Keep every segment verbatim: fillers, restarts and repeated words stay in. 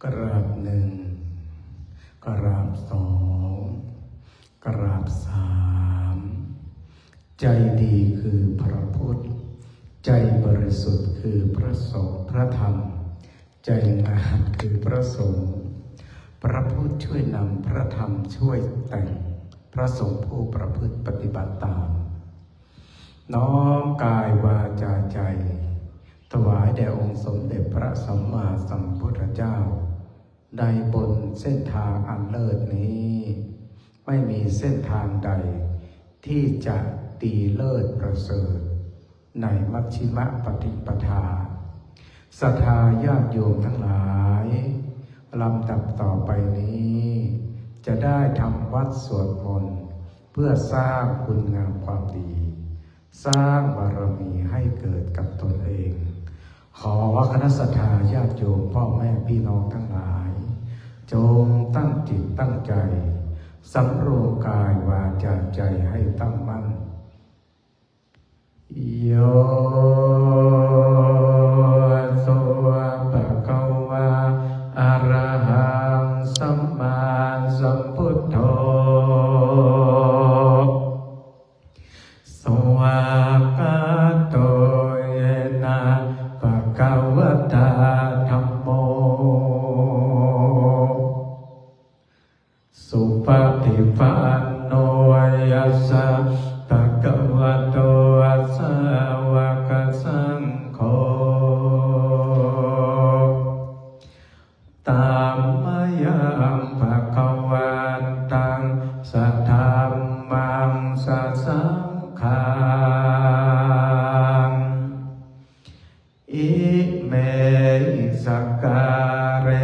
กราบหนึ่ง กราบสอง กราบสาม ใจดีคือพระพุทธ ใจบริสุทธิ์คือพระสงฆ์ พระธรรม ใจงามคือพระสงฆ์ พระพุทธช่วยนำ พระธรรมช่วยแต่ง พระสงฆ์ผู้ประพฤติปฏิบัติตาม น้อมกายวาจาใจ ถวายแด่องค์สมเด็จพระสัมมาสัมพุทธเจ้า ในบนเส้นทางอันเลิศนี้ ไม่มีเส้นทางใดที่จะดีเลิศประเสริฐในมัชฌิมปฏิปทา ศรัทธาญาติโยมทั้งหลาย ลำดับต่อไปนี้ จะได้ทำวัตรสวดมนต์ เพื่อสร้างคุณงามความดี สร้างบารมีให้เกิดกับตนเอง ขอคณะศรัทธาญาติโยมพ่อแม่พี่น้องทั้งหลาย จงตั้งจิตตั้งใจ สำรวมกายวาจาใจให้ตั้งมั่น Yo so bhagavā arahaṃ sammāsambuddho svākkhāto yena bhagavatā dhammo supaṭipanno yassa bhagavato sāvakasaṅgho tammayaṃ bhagavantaṃ sadhammaṃ sasaṅghaṃ imehi sakkārehi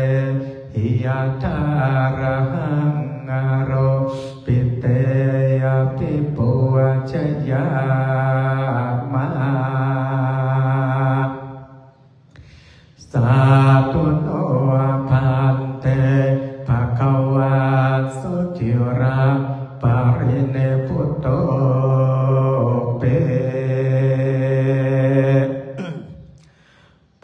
yathārahaṃ āropitehi abhipūjayāma. Sādhu no bhante bhagavā suciraparinibbutopi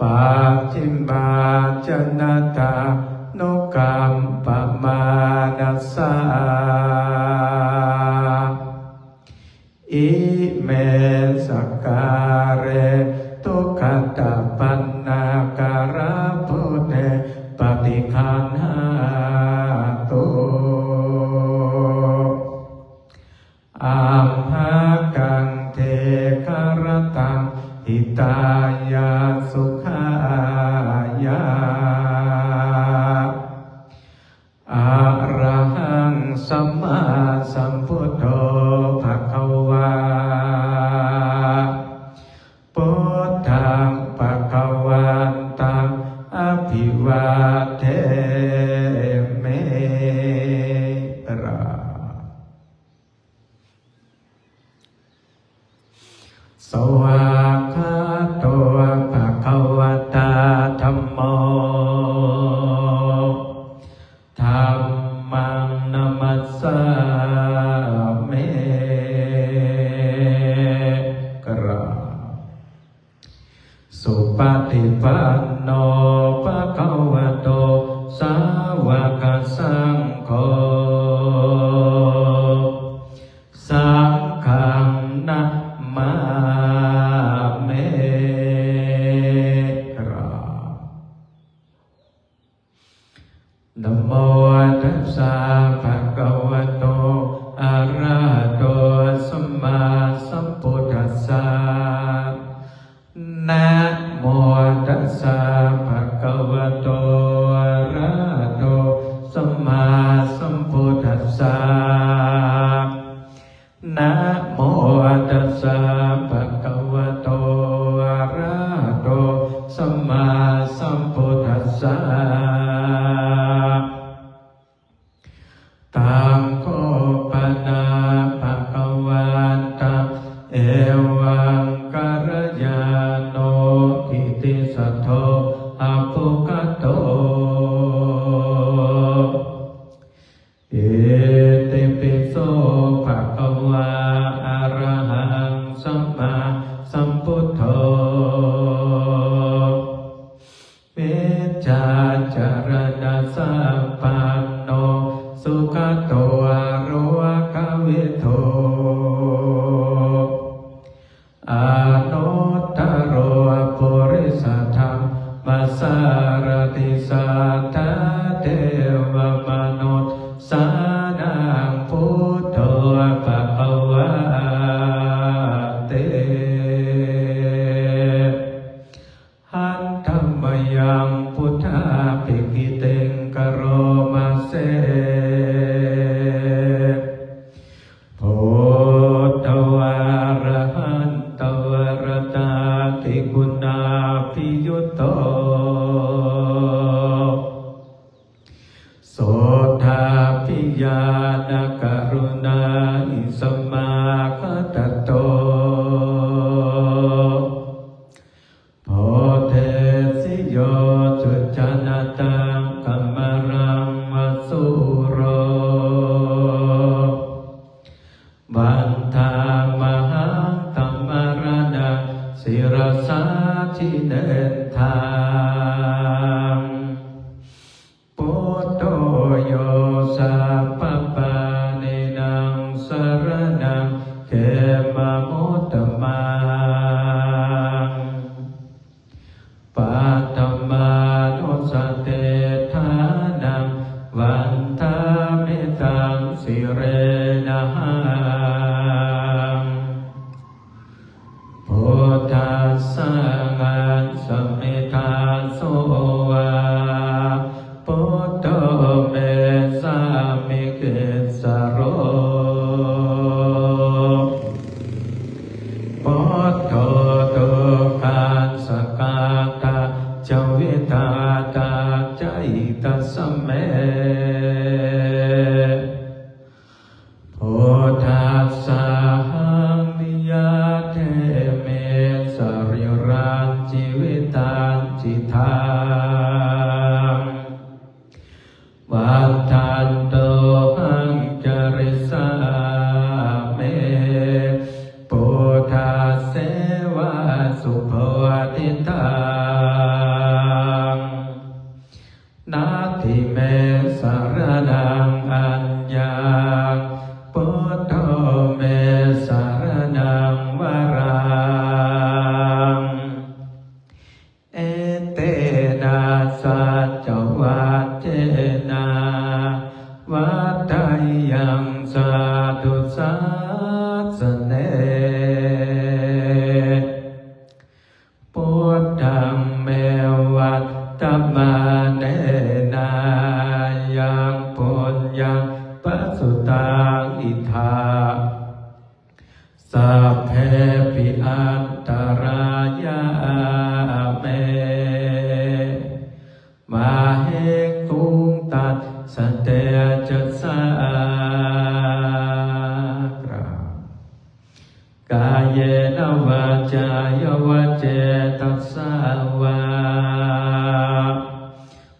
pacchimājanatānukampamānasā ime sakkāre duggatapaṇṇākārabhūte paṭiggaṇhātu. Amhākaṃ dīgharattaṃ hitāya sukhāya. Arahaṃ sammāsambuddho bhagavā, buddhaṃ bhagavantaṃ abhivādemi. กราบ Svākkhāto bhagavatā dhammo, dhammaṃ namassāmi. กราบ Supaṭipanno bhagavato sāvakasaṅgho, saṅghaṃ namāmi. กราบ Namo tassa bhagavato arahato sammāsambuddhassa. Namo tassa bhagavato arahato sammāsambuddhassa. Namo tassa bhagavato arahato sammāsambuddhassa. Taṃ kho pana bhagavantaṃ evaṃ kalyāṇo kittisaddo abbhuggato. Itipi so bhagavā arahaṃ sammāsambuddho vijjācaraṇasampanno sugato lokavidū, anuttaro purisadammasārathi satthā devamanussānaṃ buddho bhagavāti. Handa mayaṃ buddhābhigītiṃ karoma se. Buddho arahanto varatādiguṇābhiyutto, sotthābhiñāṇakaruṇāhi samāgatatto, bodhesi yo sujanataṃ kamalaṃva sūro, vandāmahaṃ tamaraṇaṃ sirasā jinendaṃ. Buddho yo sabbapāṇīnaṃ saraṇaṃ khemamuttamaṃ, paṭhamānussatiṭṭhānaṃ vandāmi taṃ sirenahaṃ. Buddhasāhaṃ samiddhaso va, buddho me sāmikissaro. Buddho dukkhassa ghātā ca vidhātā ca hitassa me. Buddhassāhaṃ niyyādemi sarīrañjīvitañcidaṃ, vandantohaṃ carissāmi buddhasseva subodhitaṃ. Natthi me saraṇaṃ aññaṃ, buddho me saraṇaṃ varaṃ. Etena saccavajjena vaḍḍheyyaṃ satthu sāsane. Buddhaṃ me vandamānena yaṃ puññaṃ pasutaṃ idha, sabbepi antarāyā me māhesuṃ tassa tejasā. Kāyena vācāya va cetasā vā,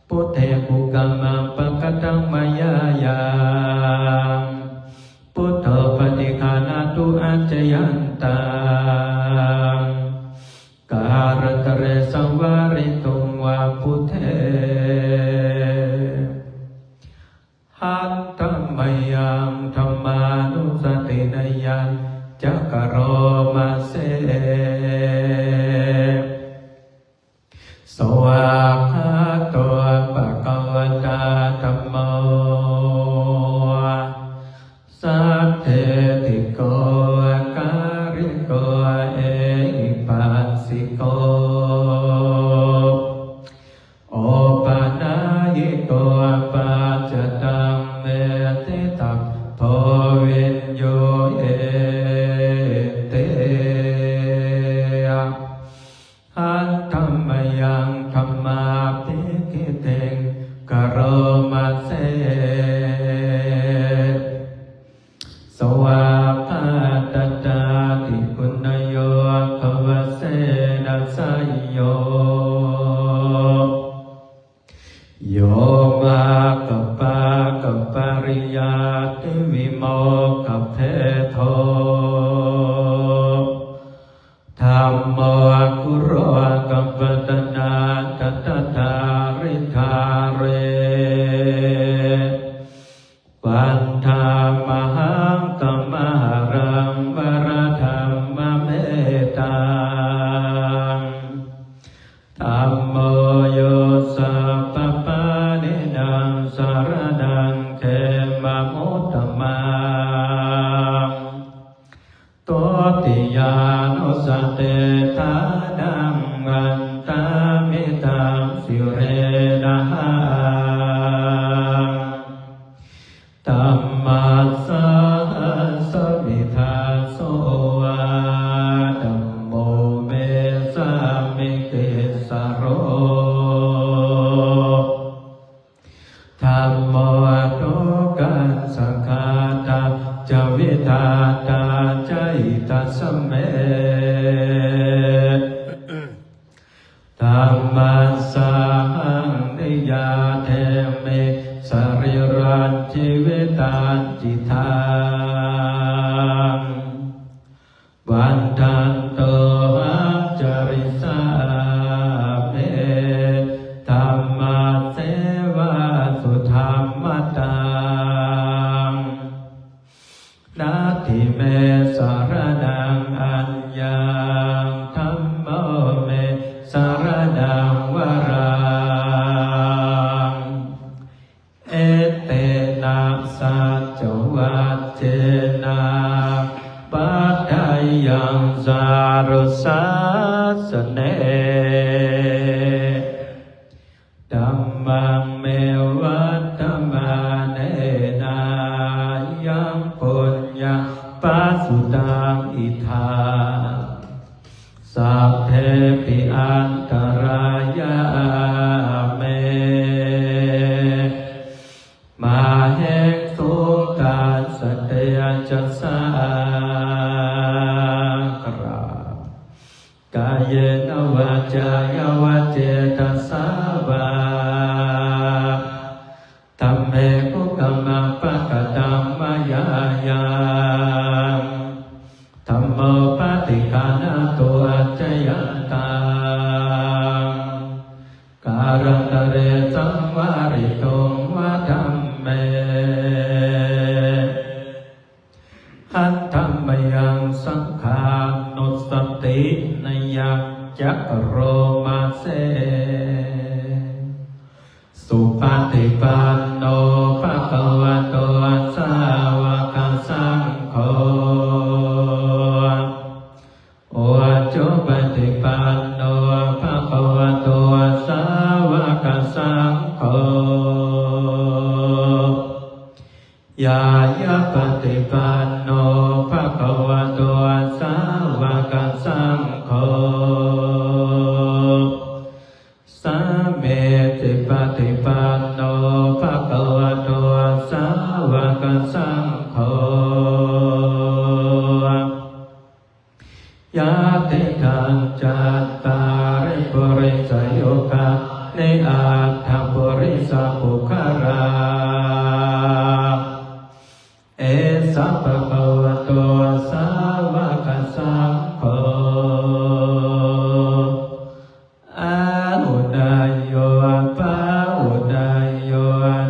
buddhe kukammaṃ pakataṃ mayā yaṃ, buddho paṭiggaṇhatu accayantaṃ, kālantare saṃvarituṃ va buddhe. Handa mayaṃ dhammānussatinayañca karoma se. sirena. Dhammassāhasmi dāso va, dhammo me sāmikissaro. Dhammo dukkhassa ghātā ca vidhātā ca hitassa me. Dhammassāhaṃ niyyādemi sarīrañjīvitañcidaṃ. Vandantohaṃ carissāmi dhammasseva sudhammataṃ. Natthi me saraṇaṃ aññaṃ, dhammo me saraṇaṃ varaṃ. Etena saccavajjena vaḍḍheyyaṃ satthusāsane. Dhammaṃ me vandamānena yaṃ puññaṃ pasutaṃ idha, sabbepi antarāyā me māhesuṃ tassa tejasā. Kāyena vācāya va cetasā vā, dhamme kukammaṃ pakataṃ mayā yaṃ, dhammo paṭiggaṇhatu accayantaṃ, kālantare saṃvarituṃ va dhamme. Handa mayaṃ saṅghānussatinayañca karoma se. Supaṭipanno bhagavato sāvakasaṅgho, ujupaṭipanno bhagavato sāvakasaṅgho, ñāyapaṭipanno bhagavato sāvakasaṅgho, sāmīcipaṭipanno bhagavato sāvakasaṅgho, yadidaṃ cattāri purisayugāni aṭṭha purisapuggalā, esa bhagavato sāvakasaṅgho, āhuneyyo pāhuneyyo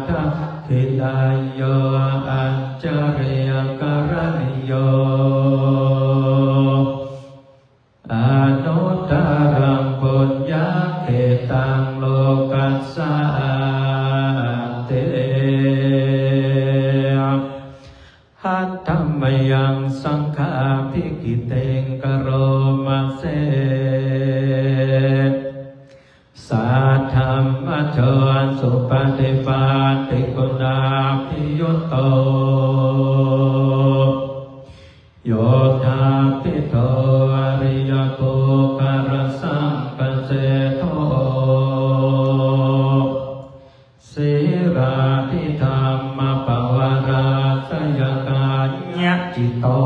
dakkhiṇeyyo añjalikaraṇīyo, anuttaraṃ puññakkhettaṃ lokassāti. Handa mayaṃ saṅghābhigītiṃ karoma se. Saddhammajo supaṭipattiguṇābhiyutto, yoṭṭhābbidho ariyapuggalasa ṅghaseṭṭho, sīlādidhammapavarāsayakāyacitto,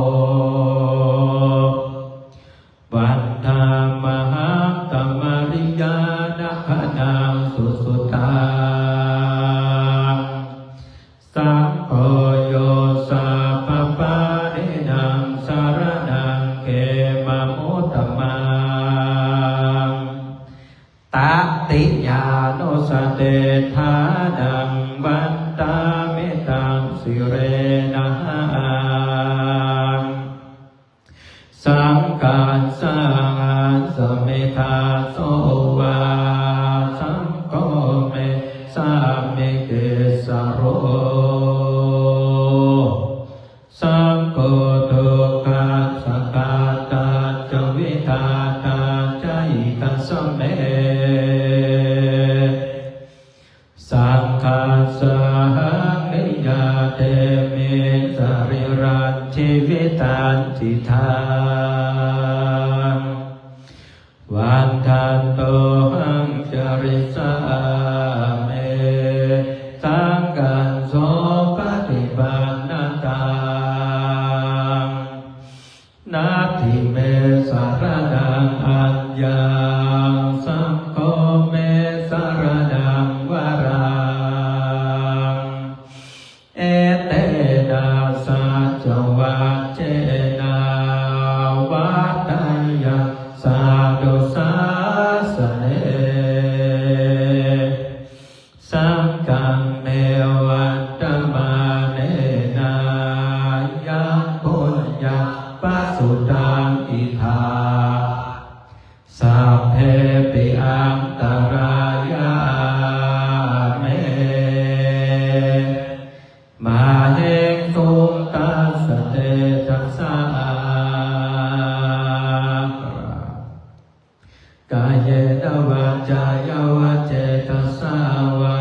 vandāmahaṃ tamariyāna gaṇaṃ susuddhaṃ. Saṅgho yo sabbapāṇīnaṃ saraṇaṃ khemamuttamaṃ, tatiyānussatiṭṭhānaṃ vandāmi taṃ sirenahaṃ. Saṅghassāhasmi dāso va, saṅgho me sāmikissaro. Saṅgho dukkhassa ghātā ca vidhātā ca hitassa me. cittaṃ. Vandantohaṃ carissāmi saṅghaṃ sopaṭipannataṃ. Natthi me saraṇaṃ aññaṃ, saṅgho me saraṇaṃ varaṃ. Etena saccavajjena vaḍḍheyyaṃ satthu sāsane. Saṅghaṃ me vandamānena yaṃ puññaṃ pasutaṃ idha, sabbepi antarāyā me māhesuṃ tassa tejasā. Kāyena vācāya va cetasā vā,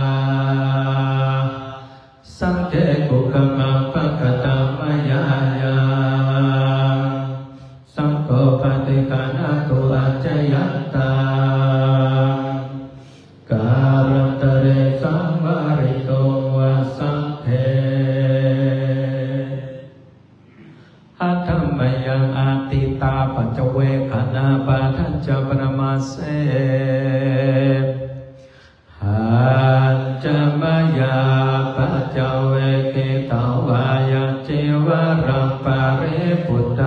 saṅghe kukammaṃ pakataṃ mayā yaṃ, saṅgho paṭiggaṇhatu accayantaṃ, kālantare saṃvarituṃ va saṅghe. Handa mayaṃ atītā paccaveggaṇā padañca paramaṃ se. Handa mayā paccavekkhitvā yaṃ cīvaraṃ paribhuttaṃ,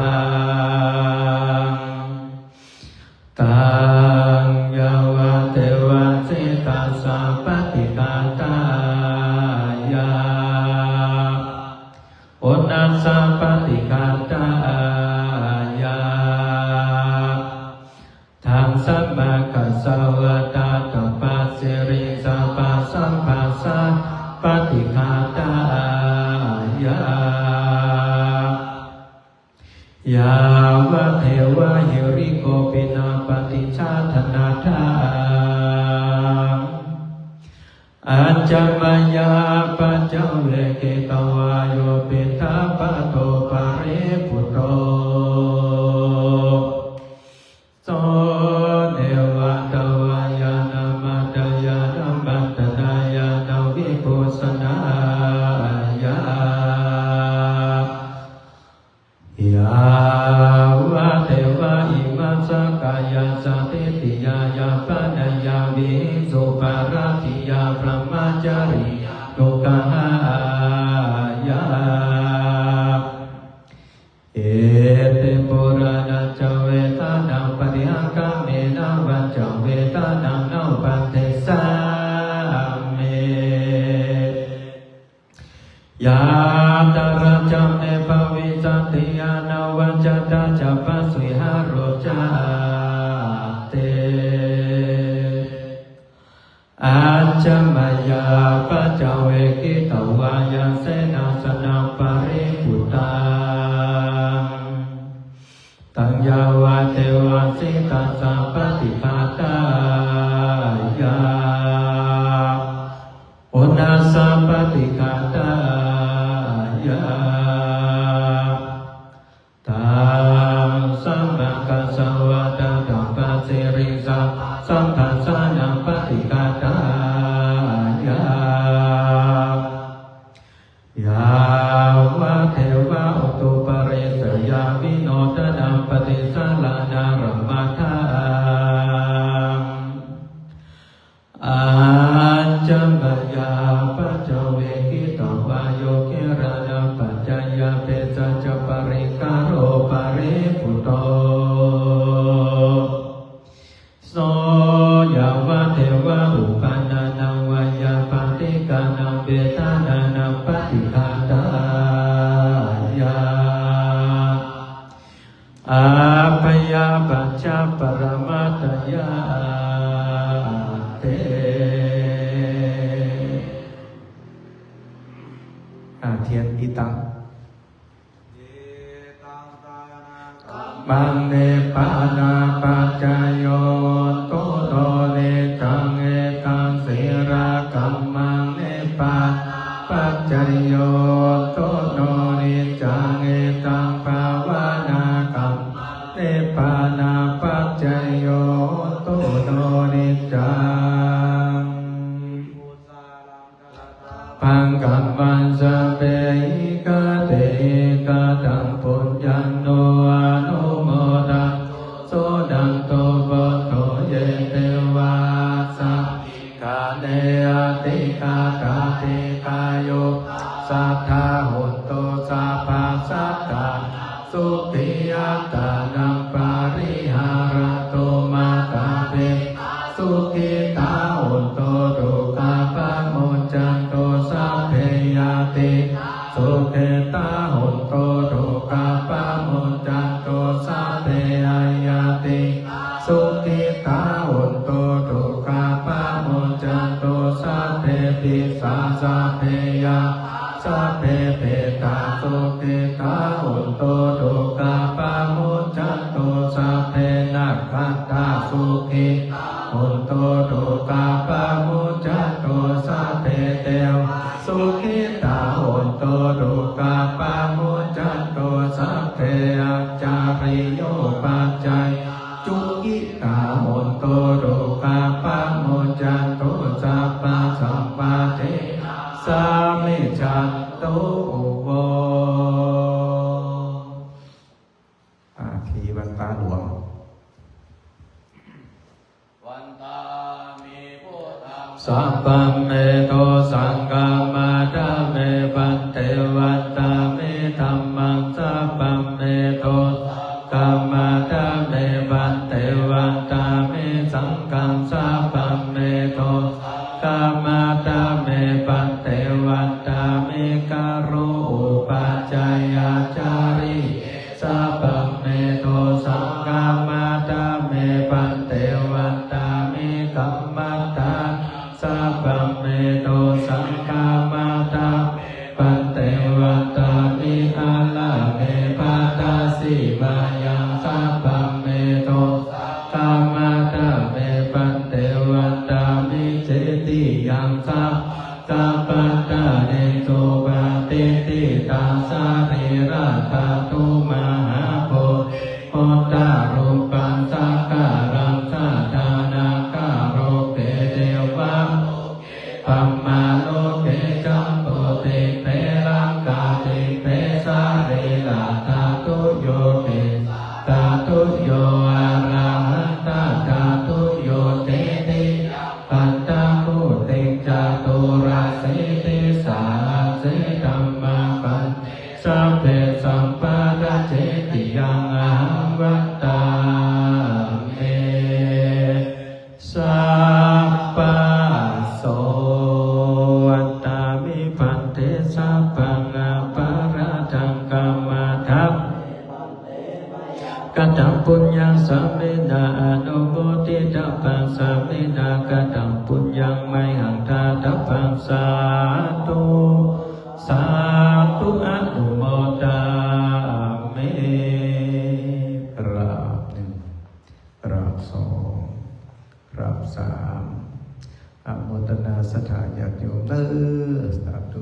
taṃ yāvadeva sītassa paṭighātāya, uṇhassa paṭighātāya, ḍaṃsamakasavātātapasiriṃsapasamphassāya paṭighātāya, yāvadeva hirikopinapaṭicchādanatthaṃ. Handa mayā paccavekkhitvā yo piṇḍapāto paribhutto, so neva davāya na madāya na maṇḍanāya na vibhūsanāya, yāvadeva imassa kāyassa ṭhitiyā yāpanāya vihiṃsuparatiyā brahmacariyānuggahāya, iti purāṇañca vedanaṃ paṭihaṅkhāmi navañca vedanaṃ na uppādessāmi. Yātrā ca me bhavissati anavajjatā ca bhāsuvihāro cāti. Handa mayā paccavekkhitvā yaṃ senāsanaṃ paribhuttaṃ, taṃ yāvadeva sītassa paṭighātāya, uṇhassa paṭighātāya, ḍaṃsamakasavātātapasiriṃsapasamphassāya paṭighātāya, yāvadeva utuparissayavinodanaṃ paṭisallānārāmatthaṃ. Handa mayā paccavekkhitvā yo gilānapaccayabhesajjaparikkhāro paribhutto, so yāvadeva uppannānaṃ veyyābādhikānaṃ vedanānaṃ paṭighātāya, abyāpajjhaparamatāyāti. อ่า เทียน itaṃ. Etaṃ dānakammaṃ nibbānapaccayo hotu no niccaṃ, etaṃ sīlakammaṃ nibbānapaccayo hotu no niccaṃ, etaṃ bhāvanā Maṅgalaṃ sabbehi katehi kataṃ puññaṃ no anumodantu suṇantu bhonto ye devā asmiṃ ṭhāne adhigatā dīghāyukā sadā hontu sabbasattānaṃ sukhī attānaṃ pariharantu. Mātā pitā sukhitā hontu dukkhā pamuñcantu sabbe ñātiyā sukhitā hontu dukkhā pamuñcantu sabbe aññātiyā sukhitā hontu dukkhā pamuñcantu sabbe pisā sabbe yakkha sabbe petā sukhitā hontu dukkhā pamuñcantu sabbe nakkhattā sukhitā hontu dukkhā pamuñcantu sabbe devā sukhitā hontu dukkhā pamuñcantu sabbe ācariyupajjhāyā sukhitā hontu dukkhā pamuñcantu sabbasampattīnaṃ samijjhantu vo. อา พิธีวันพระหลวง Vandāmi buddhaṃ sabbaṃ me dosaṃ khamatha me bhante. Vandāmi dhammaṃ sabbaṃ me dosaṃ khamatha me bhante. Vandāmi saṅghaṃ sabbaṃ me dosaṃ khamatha me bhante. Vandāmi guru upajjhāyācariye sabbaṃ me dosaṃ khamatha me bhante. Vandāmi kammaṭṭhānaṃ sabbaṃ me dosaṃ khamatha me bhante. Vandāmi ārāme bhaddasīmāyaṃ sabbaṃ me dosaṃ khamatha me bhante. Vandāmi cetiyaṃ sabbaṃ sabbaṭṭhānesu patiṭṭhitā sarīradhātu mahābodhiṃ buddharūpaṃ sakalaṃ sadā nāgarūpe devaloke brahmaloke jambudīpe laṅkādīpe sarīradhātuyo kesādhātuyo arahatadhātuyo tetiyaṃ gandhakuṭiṃ caturāsītisahassi dhammabhante sabbe sampadacetiyaṃ ahaṃ vandāmi sabbaso. Vandāmi bhante sabbaṃ aparādhaṃ khamatha kataṃ puññaṃ sāminā anumoditabbaṃ sāminā kataṃ puññaṃ mayhaṃ dātabbaṃ sādhu sādhu anumodāmi. กราบหนึ่ง กราบสอง กราบสาม อนุโมทนาศรัทธาญาติโยมเด้อ สาธุ